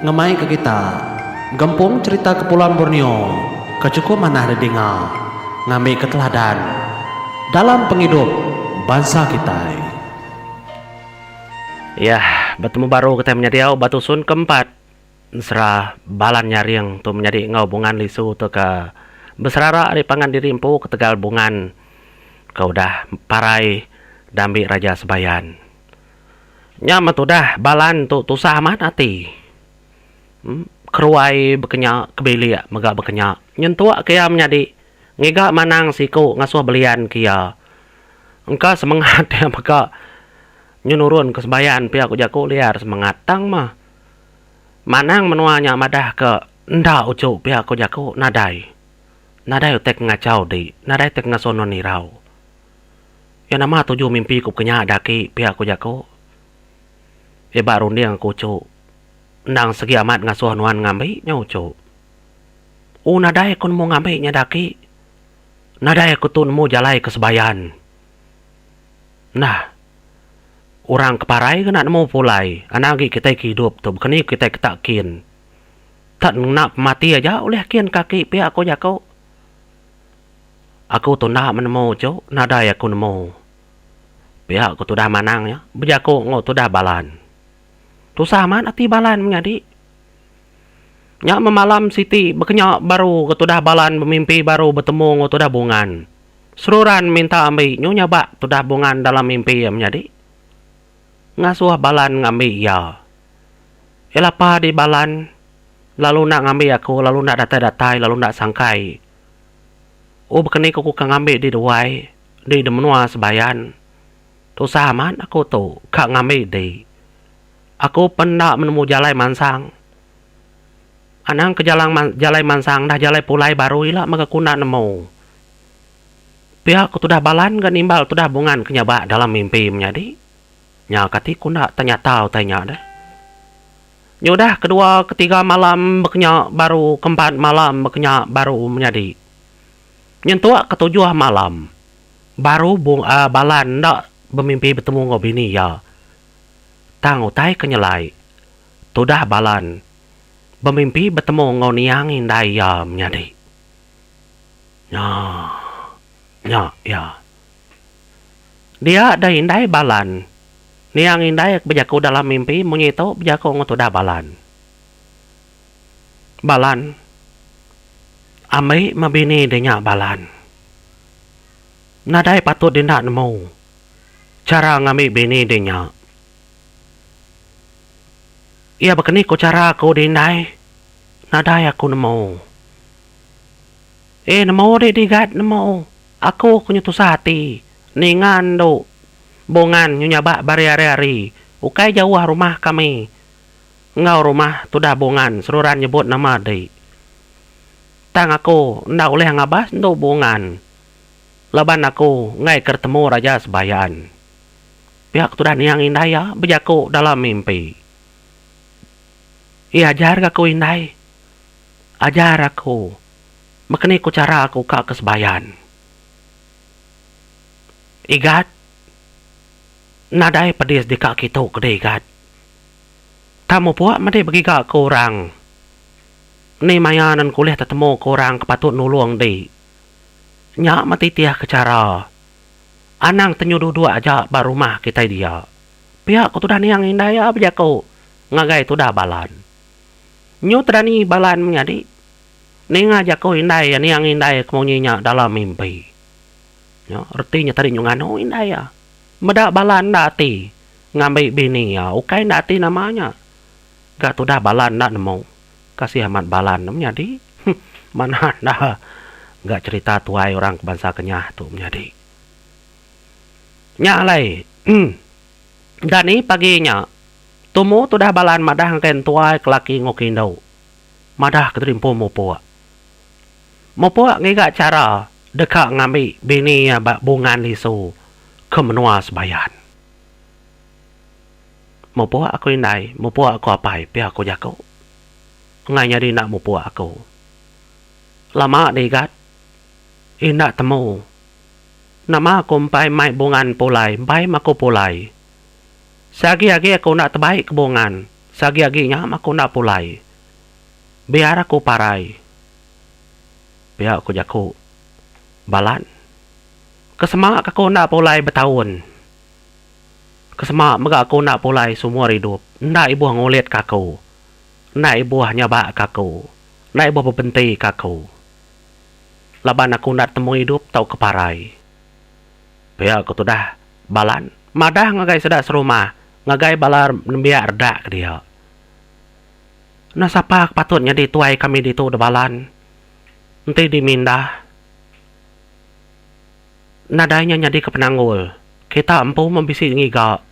Ngemai ke kita gempung cherita Kepulauan Borneo ke chukup manah didinga ngambi ke teladan dalam pengidup bansa kitai. Yah, betemu baru kitai menyadi au ba tusun keempat ensera Balan Nyaring tu menyadi enggau Bungan Lisu tu ke beserara ari pangan diri empu ketegal Bungan ke udah parai dambi Raja Sebayan. Nya meh tudah Balan tu tusah amat ati. Keruai bekenya ke bilik mega bekenya nyentuk ke iya menyadi ngiga manang siku ngasuh belian ke iya. Engka semengat iya mega nyenurun ke sebayan pia ku jaku liar semengat tang meh manang menua nya madah ke enda uchu pia ku jaku nadai. Nadai utai ke ngachau di nadai utai ke ngasuh nuan irau. Iya nama tuju mimpi ku kenya daki pia ku jaku. Iya ba runding aku uchu. Endang segi amat ngasuh nuan ngambi nya uchu. Oh nadai aku nemu ngambi nya daki. Nadai aku tu nemu jalai ke sebayan. Nah. Orang ke parai ke enda nemu pulai anang agi kitai ke idup tu baka ni kitai ke tak kin. Tak ngena pemati aja ulih kin kaki pia ku jaku. Aku tu enda menemu tu nadai aku nemu. Pia ku tudah manang nya bejaku enggau tudah Balan. Tusah amat ati Balan menyadi. Nya memalam siti bekenya baru ke tudah Balan bemimpi baru betemu enggau tudah Bungan. Seruran minta ambi nyu nyabak tudah Bungan dalam mimpi iya menyadi. Ngasuh Balan ngambi iya. Iya lapa di Balan lalu enda ngambi aku lalu enda datai-datai lalu enda sangkai. Oh bekeni ku ka ngambi di duai di di menua sebayan. Tusah amat aku tu ka ngambi di. Aku pen enda menemu jalai mansang. Anang ke jalang jalai mansang dah jalai pulai baru ila mega ku enda nemu. Pia ku tudah balan ga nimbal tudah bungan ke nyabak dalam mimpi menyadi. Nya kati ku enda tenyata utai nya deh. Nyudah kedua ketiga malam bekenya baru keempat malam bekenya baru menyadi. Nyentuk ketujuh malam baru bung uhh Balan enda bemimpi betemu enggau bini iya. Tang utai ke nyelai tudah Balan bemimpi betemu enggau niang indai iya menyadi. Nya nya iya. Dia deh indai Balan. Niang indai bejaku dalam mimpi munyi tu bejaku enggau tudah Balan. Balan. Ambi meh bini deh nya Balan. Nadai patut deh enda nemu chara ngambi bini deh nya. Iya bekeni ku chara aku deh indai. Nadai aku nemu. Eh nemu deh digat nemu. Aku ku nyetusah ati ninga endu Bungan nyu nyabak bari-ari-ari ukai jauh rumah kami enggau rumah tudah Bungan seruran nyebut nama di. Tang aku enda ulih ngabas endu Bungan laban aku enggai ke retemu Raja Sebayan. Pia ke tudah niang indai iya bejaku dalam mimpi. Iya ajar ga aku indai. Ajar aku. Bekeni ku chara aku ka ke sebayan. Igat. Nadai pedis deka kitu ke deh Igat. Tang mupuk meh deh begiga ke orang. Ni maya nan kulih tetemu ke orang ke patut nulung di. Nya meh titih ke chara. Anang tenyu duduk aja ba rumah kitai dia. Pia ku tudah niang indai iya bejaku ngagai tudah Balan. Nyu tedani Balan menyadi. Ninga jaku indai iya niang indai ke munyi nya dalam mimpi. Nya reti nya tadi nyu nganu indai iya. Meda bala enda ati ngambi bini iya ukai enda ati nama nya. Ga tudah bala enda nemu. Kasih amat bala enda menyadi. Manah enda ga cherita tuai orang ke bansa Kenyah tu menyadi. Nya alai dani pagi nya tumu tudah balan madah ngagai entuai ke laki enggau ke indu. Madah ke diri empu mupuk. Mupuk ngiga chara deka ngambi bini iya ba Bungan Lisu ke menua Sebayan. Mupuk aku indai, mupuk aku apai, pia ku jaku. Enggai nyadi enda mupuk aku. Lama digat, enda temu. Nama aku empai mai Bungan pulai, empai meh aku pulai. Seagi-agi aku enda tebai ke Bungan. Seagi-agi nya aku enda pulai. Biar aku parai. Pia ku jaku Balan. Ke sema ke aku enda pulai betaun. Ke sema mega aku enda pulai seumur idup. Enda ibuh ngulit ke aku. Enda ibuh nyabak ke aku. Enda ibuh bebenti ke aku. Laban aku enda temu idup tauka parai. Pia ku tudah Balan madah ngagai sida serumah ngagai bala nembiak redak ke dia. Enda sapa ke patut nyadi tuai kami ditu da Balan enti dimindah. Nadai nya nyadika penanggul. Kita empu meh bisi ngiga.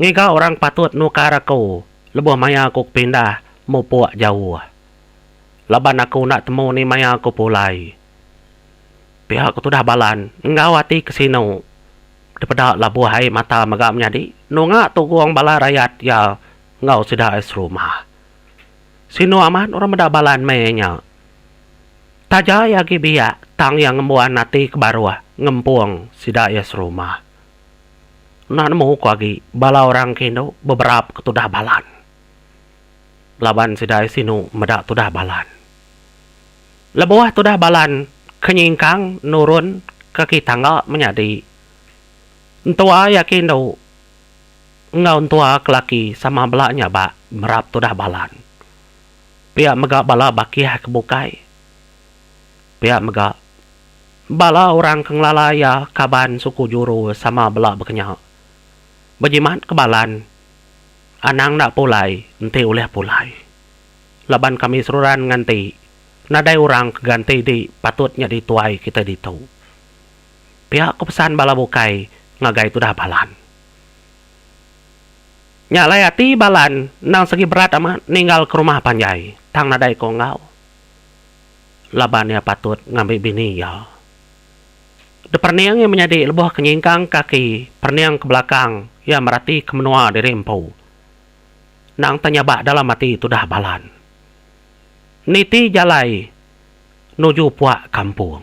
Ngiga orang ke patut nukar aku lebuh maya aku ke pindah mupuk jauh. Laban aku enda temu ni maya aku pulai. Pia ku tudah Balan enggau ati ke sinu dipeda labuh ai mata mega menyadi nunga tugung bala rayat iya enggau sida ai serumah. Sinu amat orang meda Balan meh nya. Taja iya agi biak tang iya ngembuan ati ke baruh ngempung sida iya serumah. Enda nemu ku agi bala orang ke indu beberap ke tudah Balan. Laban sida ai sinu meda tudah Balan. Lebuh tudah Balan ke nyingkang nurun kaki tangga menyadi entua iya ke indu enggau entua ke laki sama bela nyabak merap tudah Balan. Pia mega bala bakih ke bukai. Pia mega bala orang ke ngelala iya kaban suku juru sama bela bekenya. Bejimat ke Balan anang enda pulai enti ulih pulai. Laban kami seruran nganti nadai orang ke ganti di patut nyadi tuai kitai ditu. Pia ku pesan bala bukai ngagai tudah Balan. Nya alai ati Balan endang segi berat amat ninggal ke rumah panjai tang nadai ko enggau. Laban iya patut ngambi bini iya. Deperning iya menyadi lebuh ke nyingkang kaki perning ke belakang iya merati ke menua diri empu. Endang te nyabak dalam ati tudah Balan. Niti jalai nuju puak kampung.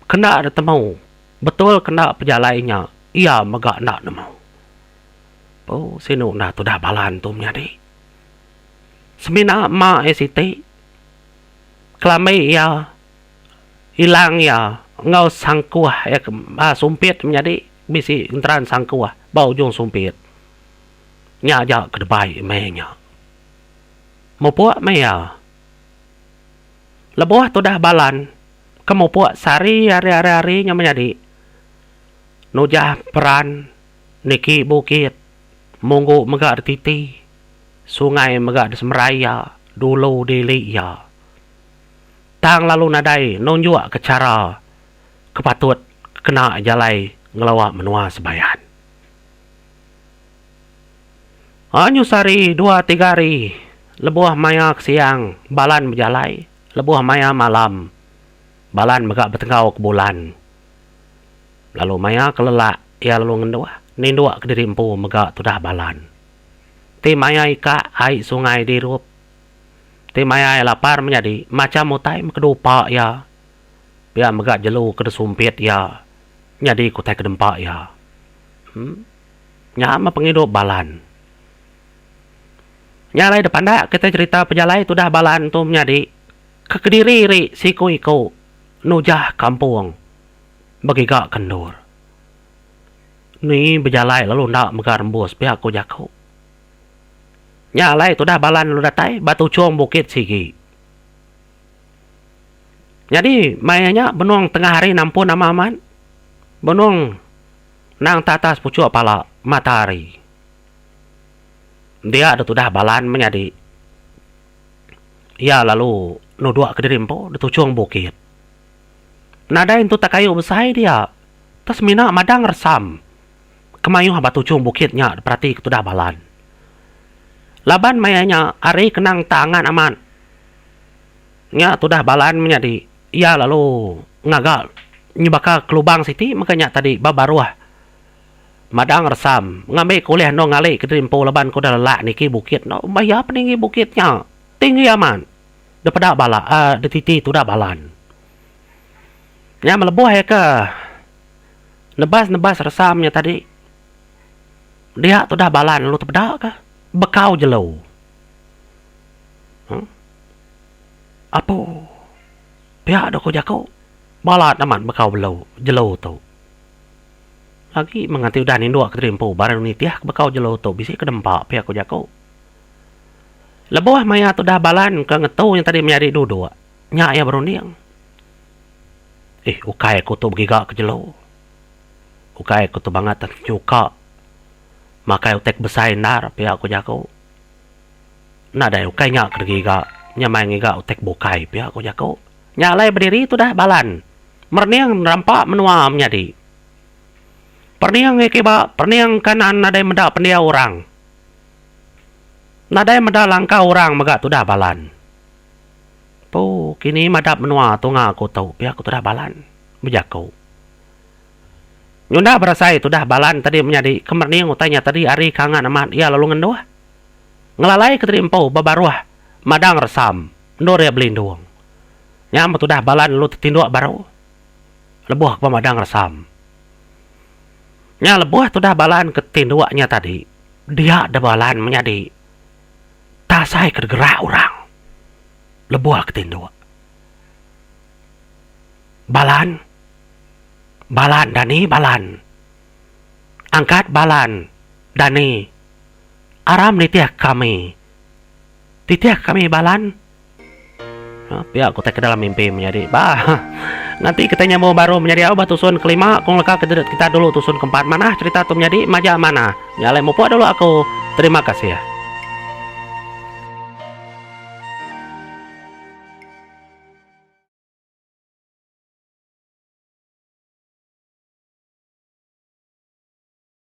Kenda ditemu betul kenda pejalai nya iya mega enda nemu. Pu sinu enda tudah Balan tu menyadi. Semina ma iya siti kelambi iya ilang iya enggau sangkuh iya sumpit menyadi bisi enteran sangkuh ba ujung sumpit. Nya aja ke debai meh nya. Mupuk meh iya. Lebuh tudah Balan ke mupuk sehari hari hari hari nya menyadi nujah peran niki bukit munggu mega dititi sungai mega disemerai iya dulu dili iya. Tang lalu nadai nunjuk ke chara ke patut kena jalai ngelawa menua Sebayan. Anyu sehari dua tiga hari lebuh maya ke siang balan bejalai lebuh maya malam balan mega betenggau ke bulan. Lalu maya ke lelak iya lalu ngenduh ninduk kediri empu mega tudah balan. Ti maya ika ai sungai dirup ti maya iya lapar menyadi macham utai meh upa iya pia mega jelu ke disumpit iya nyadi ke utai ke dempa iya. Nya meh pengidup Balan. Nya alai dep pandak kitai cherita pejalai tudah Balan tu menyadi ke kediri ri siku-iku nujah kampung begiga ke endur. Ni bejalai lalu enda mega rembus pia ku jaku. Nya alai tudah Balan lalu datai ba tuchung bukit sigi. Nyadi maya nya benung tengah hari nampun amat amat benung Endang te atas puchuk pala matahari. Dia deh tudah Balan menyadi. Iya lalu nuduk kediri empu deh tuchung bukit. Nadai entu tak kayu besai dia. Te semina madang resam ke mayuh ba tuchung bukit nya diperati ke tudah Balan. Laban maya nya hari kenang te angat amat. Nya tudah Balan menyadi. Iya lalu ngaga nyebaka kelubang siti mega nya tadi ba baruh madang resam ngambi ke ulih endo ngali ke diri empu laban ke udah lelak niki bukit endo ba iya peninggi bukit nya tinggi amat depeda bala uhh dititi tuda balan. Nya melebuh iya ke nebas nebas resam nya tadi dia tudah balan lalu tepeda ka. Bekau jelu. Huh? Apu. Pia deh ku jaku. Balat amat bekau belu jelu tu. Agi meh nganti udah ninduk kediri empu baru nitih ke bekau jelu tu bisi ke dempa pia ku jaku. Lebuh maya tudah balan ke ngetu nya tadi menyadi duduk, nya iya berunding. Eh ukai aku tu begiga ke jelu. Ukai aku tu bangat nyuka makai utai ke besai endar pia ku jaku. Nadai ukai nya ke digiga nya mai ngiga utai ke bukai pia ku jaku. Nya alai bediri tudah balan merening rampa menua menyadi. Perening ngi kiba perening kanan nadai meda pendiau orang. Nadai meda langkau orang mega tudah balan. Pu kini madap menua tunga aku tu pia ku tudah balan bejaku. Nyunda berasai tudah balan tadi menyadi ke merening utai nya tadi ari ke angat amat iya lalu ngenduh. Ngelalai ke tadi empu ba baruh madang resam endur iya belindung. Nya meh tudah balan lalu tetinduk baru lebuh ke ba madang resam. Nya lebuh tudah balan ke tinduk nya tadi dia deh balan menyadi tasai ke gerak orang lebuh ke tinduk. Balan balan dani balan angkat balan dani aram nitih kami titih kami balan. Pia ku tai ke dalam mimpi menyadi. Bah. Nganti kitai nyambung baru menyadi au bah tusun kelima ku ngeleka ke kita dulu tusun keempat. Manah cerita tu menyadi majak manah. Nya alai mupuk dulu aku. Terima kasih.